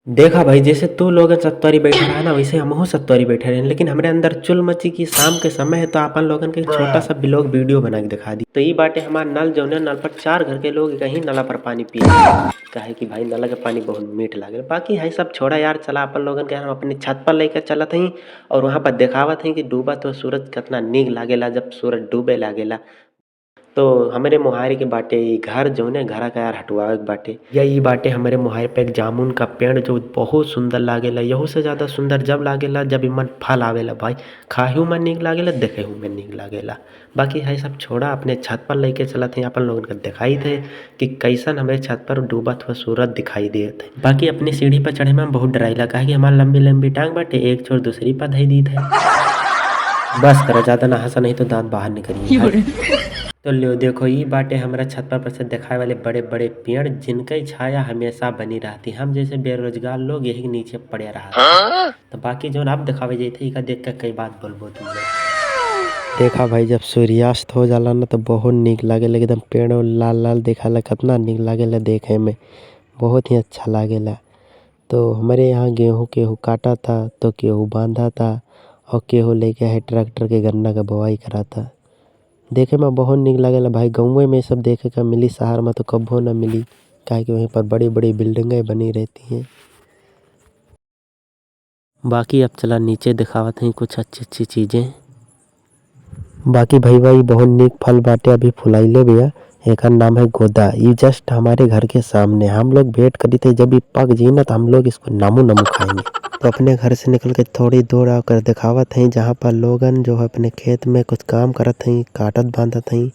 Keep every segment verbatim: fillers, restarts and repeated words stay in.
देखा भाई, जैसे तू लोगन सत्तरी बैठा रहा ना, वैसे हमहू सत्तरी बैठे रहे, लेकिन हमरे अंदर चुल मची कि शाम के समय है, तो आपन लोगन के एक छोटा सा vlog video बना के दिखा दी। तो ई बाटे हमार नल, जौने नल पर चार घर के लोग एक ही नला पर पानी पिए, काहे कि भाई नला के पानी बहुत मीठ लागेला। बाकी है सब छोड़ा यार, चला अपन लोगन के हम अपने छत पर लेकर चलत हई और वहाँ पर देखावत हई कि डूबत हुआ सूरज कितना नीक लागेला जब सूरज डूबे लागेला। तो हमरे मोहारी के बाटे ई घर, जौने घरा का यार हटवावे के बाटे। या ई बाटे हमरे मोहारी पे एक जामुन का पेड़ जो बहुत सुंदर लागेला। यहू से ज्यादा सुंदर जब लागेला जब इमन फल आवेला भाई, खाहू में नीक लागेला, देखेहू में नीक लागेला। बाकी है सब छोड़ा, अपने छत पर लेके चलत हई, अपन लोगन के दिखाई दे कि कैसन हमरे छत पर डूबत हुआ सूरज दिखाई देत है। बाकी अपनी सीढ़ी पर चढ़े में हम बहुत डराइला, काहे कि हमार लंबी लंबी टांग बाटे, एक छोर दूसरी पर धई दीत है। बस करा, ज्यादा ना हंसा, नहीं तो दांत बाहर निकलिए। तो लो देखो, ई बाटे हमरा छत पर, पर से दिखाए वाले बड़े बड़े पेड़, जिनके छाया हमेशा बनी रहती। हम जैसे बेरोजगार लोग यही के नीचे पड़े रहा। तो बाकी जौन आप दिखावे जाइत है, इका देख के कई बात बोलबो तुम लोग। देखा भाई, जब सूर्यास्त हो जाला ना, तो बहुत नीक लागेला, एकदम पेड़ लाल लाल देखाला, कितना नीक लागेला देखे में, बहुत ही अच्छा लागेला। तो हमरे यहाँ गेहूँ केहू काटा था, तो केहू बांधा था, और केहू लेके है ट्रैक्टर के गन्ना का बोआई करा था। देखे में बहुत नीक लागेला भाई, गाँवे में सब देखे का मिली, शहर में तो कब्बो ना मिली, काहे कि वहीं पर बड़ी बड़ी बिल्डिंगें बनी रहती हैं। बाकी अब चला नीचे दिखावत हई कुछ अच्छी अच्छी चीजें। बाकी भईवा, ई बहुत नीक फल बाटे, अभी फुलाइले बिया, एकर नाम है गोदा। ई just हमारे घर के सामने, हम लोग wait करी थे जब ई पक जी ना, तो हम लोग इसको नामू नामू खाएंगे। तो अपने घर से निकल के थोड़ी दूर आकर दिखावत हई, जहाँ पर लोगन जो है अपने खेत में कुछ काम करत हई, काटत बांधत हई।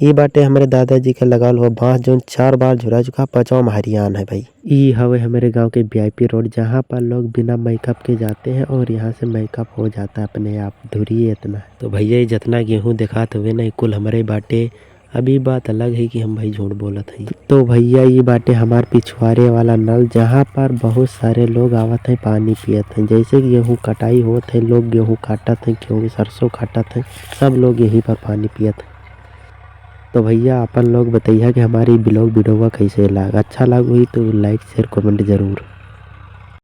ई बाटे हमरे दादाजी के लगावल हुआ बांस, जौन चार बार झुरा चुका, पांचवा में हरियान है भाई। ई हवे हमरे गांव के VIP road, जहाँ पर लोग बिना makeup के जाते हैं और यहाँ से makeup हो जाता है अपने आप, धुरिये इतना है। तो भैया, ये जितना गेहूँ दिखात हुए ना, ये कुल हमरे बाटे। अभी बात अलग है कि हम भाई झूठ बोलत हई। तो भैया, ये बाटे हमार पिछवारे वाला नल, जहाँ पर बहुत सारे लोग आवत हैं, पानी पियत हैं। जैसे कि गेहूँ कटाई होत है, लोग गेहूँ काटत हैं, केहू सरसों काटत हैं, सब लोग यहीं पर पानी पियत हैं। तो भैया, अपन लोग बतैया कि हमारी vlog video कैसे लाग, अच्छा लाग हुई तो like, share, comment जरूर।